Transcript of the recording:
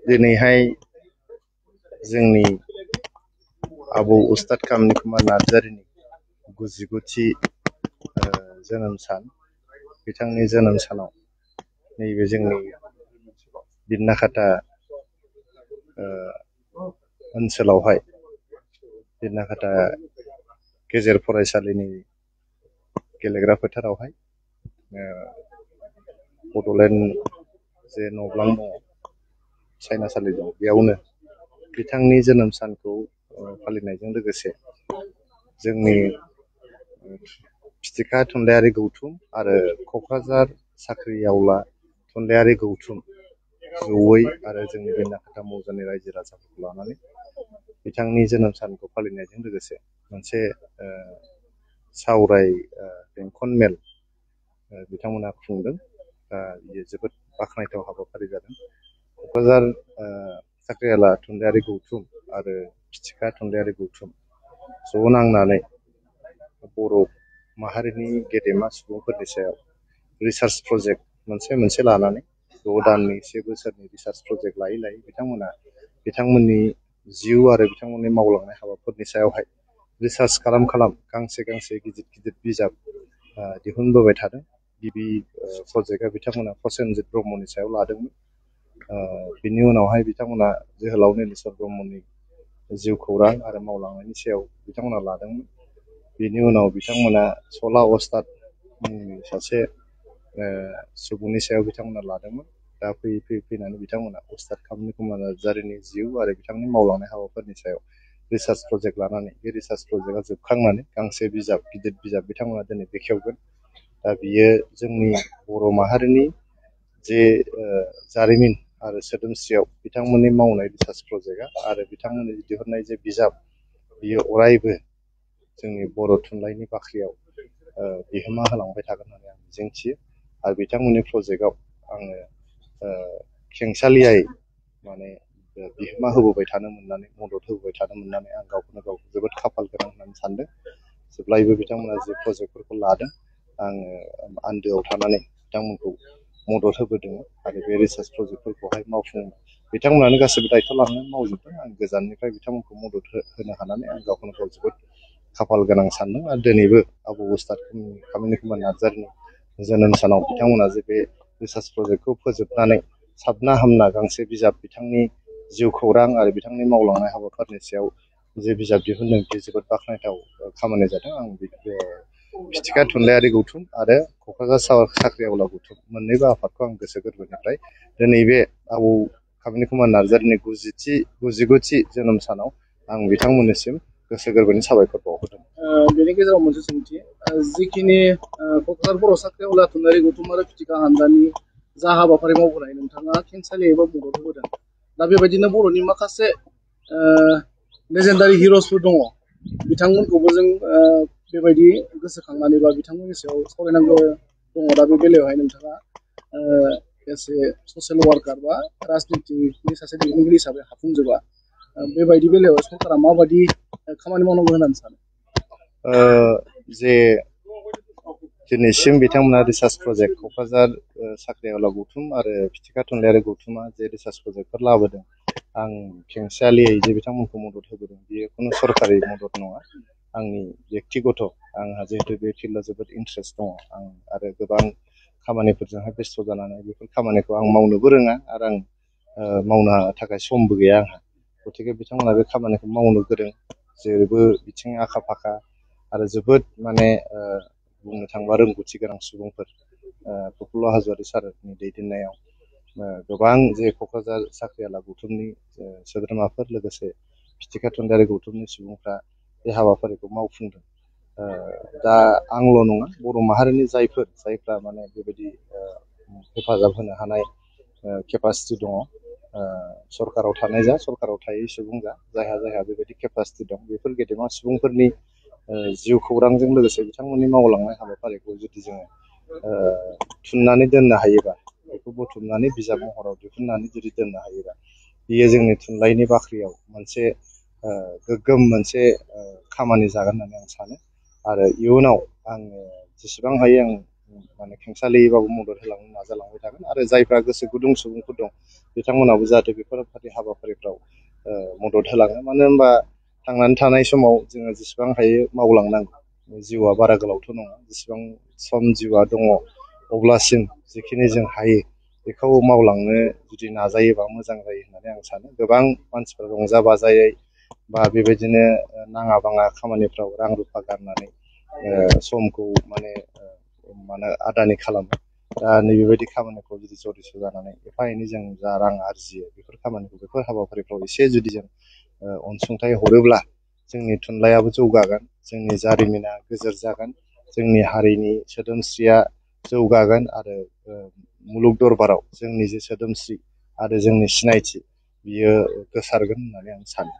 दिनैहाय जोंनि आबौ उस्ताद कामनि कुमार नार्जारिनि 99थि जोनोम सान बिथांनि जोनोम सानाव नैबे जोंनि बिरनाखाता ओनसोलावहाय बिरनाखाता गेजेर फरायसालिनि गेलेग्रा फोथारावहाय बड'लेण्ड जे नब्लां दङ सायनासालि दं बेयावनो बिथांनि जोनोम सानखौ फालिनायजों लोगोसे जोंनि फिथिखा थुनलाइयारि गौथुम आरो क'क्राझार साख्रिआवला थुनलाइयारि गौथुम जयै आरो जोंनि बिरनाखाता मौजानि रायजो राजाफोरखौ लानानै बिथांनि जोनोम सानखौ फालिनायजों लोगोसे मोनसे सावराय बेंखन मेल बिथांमोना खुंदों। बियो जोबोद बाख्नायथाव हाबाफारि जादों। क'क्राझार साख्रिआवला थुनलाइयारि गौथुम आरो फिथिखा थुनलाइयारि गौथुम ज' नांनानै बर' माहारिनि गेदेमा सुबुंफोरनि सायाव रिसार्च प्रजेक्ट मोनसे लानानै 6 दाननि 1 बोसोरनि रिसार्च प्रजेक्ट लायै बिथांमोननि जिउ आरो बिथांमोननि मावलांनाय हाबाफोरनि सायावहाय रिसार्च खालाम गांसे गिदिर बिजाब दिहुनबोबाय थादों। गिबि प्रजेक्टआ बिथांमोना प्रसेनजित ब्रह्मनि सायाव लादोंमोन। बिनि उनावहाय बिथांमोना जोहोलाव नीलेश्वर ब्रह्मनि जिउ खौरां आरो मावलांनायनि सायाव बिथांमोना लादोंमोन। बिनि उनाव बिथांमोना सला उस्ताद मुंनि सासे सुबुंनि सायाव बिथांमोना लादोंमोन। दा फैनानै बिथांमोना उस्ताद कामनि कुमार नार्जारिनि जिउ आरो बिथांनि मावलांनाय हाबाफोरनि सायाव रिसार्च प्रजेक्ट लानानै बे रिसार्च प्रजेक्टआ जोबखांनानै गांसे गिदिर बिजाब बिथांमोना दिनै बेखेवगोन। दा बियो जोंनि बर' माहारिनि जे जारिमिन आरो सोदोमस्रियाव बिथांमोननि मावनाय रिसार्च प्रजेक्टआ आरो बिथांमोननि दिहुननाय जे बिजाब बियो अरायबो जोंनि बर' थुनलाइनि बाख्रियाव बिहोमा होलांबाय थागोन होननानै आं मिजिंथियो। आरो बिथांमोननि प्रजेक्टआव आङो खेंसालियायै माने बिहोमा होबोबाय थानो मोननानै मदद होबोबाय थानो मोननानै आं गावखौनो गाव जोबोद खाफाल गोनां होननानै सानदों। जेब्लायबो बिथांमोना जे प्रजेक्टफोरखौ लादों आङो आन्दोआव थानानै बिथांमोनखौ मदद होबोदों आरो बे रिसार्च प्रजेक्टफोरखौहाय मावफुं बिथांमोनानो गासैबो दायथ' लानानै मावजोबदों। आं गोजाननिफ्राय बिथांमोनखौ मदद होनो हानानै आं गावखौनो गाव जोबोद खाफाल गोनां सानदों। आरो दिनैबो आबौ उस्ताद कामिनि कुमार नार्जारिनि जोनोम सानाव बिथांमोना जे बे रिसार्च प्रजेक्टखौ फोजोबनानै साबना हामना गांसे बिजाब बिथांनि जिउ खौरां आरो बिथांनि मावलांनाय हाबाफारिनि सायाव जे बिजाब दिहुनदों बे जोबोद बाख्नायथाव खामानि जादों। आं फिथिखा थुनलाइयारि गौथुम आरो क'क्राझार साख्रिआवला गौथुम मोननैबो आफादखौ आं गोसो गोरबोनिफ्राय दिनै बे आबौ कामिनि कुमार नार्जारिनि 99थि जोनोम सानाव आं बिथांमोननिसिम गोसो गोरबोनि साबायखर बावहरदों। बेनि गेजेराव मोनसे सोंथि जिखिनि क'क्राझार बर' साख्रिआवला थुनलाइयारि गौथुम आरो फिथिखा हानजानि जा हाबाफारि मावबोनाय नोंथाङा खेंसालियायै एबा मदद होबोदों। दा बेबायदिनो बर'नि माखासे लेजेन्डारि हिर'सफोर दङ। बिथांमोनखौबो जों बेबायदि गोसोखांनानै बा बिथांमोननि सायाव सावरायनांगौ दङ। दा बे बेलायावहाय नोंथाङा एसे ससियेल वार्कार बा राजनितिनि सासे दैदेनगिरि हिसाबै हाफुंजोबा बेबायदि बेलायाव सरकारा माबायदि खामानि मावनांगौ होननानै सानो? जे दिनैसिम बिथांमोना रिसार्च प्रजेक्ट क'क्राझार साख्रिआवला गौथुम आरो फिथिखा थुनलाइयारि गौथुमा जे रिसार्च प्रजेक्टफोर लाबोदों आं खेंसालियै जे बिथांमोनखौ मदद होबोदों बेयो खुनु सरकारि मदद नङा। आंनि बेक्तिगत आंहा जिहेतु बे फिल्डआव जोबोद इन्ट्रेस्ट दङ। आं आरो गोबां खामानिफोरजोंहाय बेस्थ' जानानै बेफोर खामानिखौ आं मावनोबो रोङा आरो आं मावनो थाखाय समबो गैया आंहा। गतिके बिथांमोना बे खामानिखौ मावनो गोरों जेरैबो बिथिं आखा फाखा आरो जोबोद माने बुंनो थाङोबा रोंगौथि गोनां सुबुंफोर। प्रफुल्ल हाज'वारि सारनि दैदेननायाव गोबां जे क'क्राझार साख्रिआवला गौथुमनि सोद्रोमाफोर लोगोसे फिथिखा थुनलाइयारि गौथुमनि सुबुंफ्रा बे हाबाफारिखौ मावफुंदों। दा आंल' नङा बर' माहारिनि जायफ्रा माने बेबायदि हेफाजाब होनो हानाय केपासिटि दङ। सरकाराव थानाय जा सरकाराव थायै सुबुं जा जायहा बेबायदि केपासिटि दं बेफोर गेदेमा सुबुंफोरनि जिउ खौरांजों लोगोसे बिथांमोननि मावलांनाय हाबाफारिखौ जुदि जोङो थुननानै दोननो हायोबा बेखौ बुथुमनानै बिजाब महराव दिहुननानै जुदि दोननो हायोबा बियो जोंनि थुनलाइनि बाख्रियाव मोनसे गोग्गोम मोनसे खामानि जागोन होननानै आं सानो। आरो इयुनाव आङो जेसेबां हायो आं माने खेंसालियैबाबो मदद होलांनो नाजालांबाय थागोन। आरो जायफ्रा गोसो गुदुं सुबुंफोर दं बिथांमोनाबो जाहाथे बेफोरबायदि हाबाफारिफ्राव मदद होलाङो। मानो होनबा थांनानै थानाय समाव जोङो जेसेबां हायो मावलांनांगौ। जिउआ बारा गोलावथ' नङा, जेसेबां सम जिउआ दङ अब्लासिम जिखिनि जों हायो बेखौ मावलांनो जुदि नाजायोबा मोजां जायो होननानै आं सानो। गोबां मानसिफोर रंजा बाजायै बा बेबायदिनो नाङा बाङा खामानिफ्राव रां रुफा गारनानै समखौ माने आदानि खालामो। दा नैबेबायदि खामानिखौ जुदि जडिस' जानानै एफा एनै जों जा रां आरजियो बेफोर खामानिखौ बेफोर हाबाफारिफ्राव एसे जुदि जों अनसुंथाइ हरोब्ला जोंनि थुनलाइयाबो जौगागोन, जोंनि जारिमिना गोजोर जागोन, जोंनि हारिनि सोदोमस्रिया जौगागोन आरो मुलुग दरबाराव जोंनि जे सोदोमस्रि आरो जोंनि सिनायथि बियो गोसारगोन होननानै आं सानो।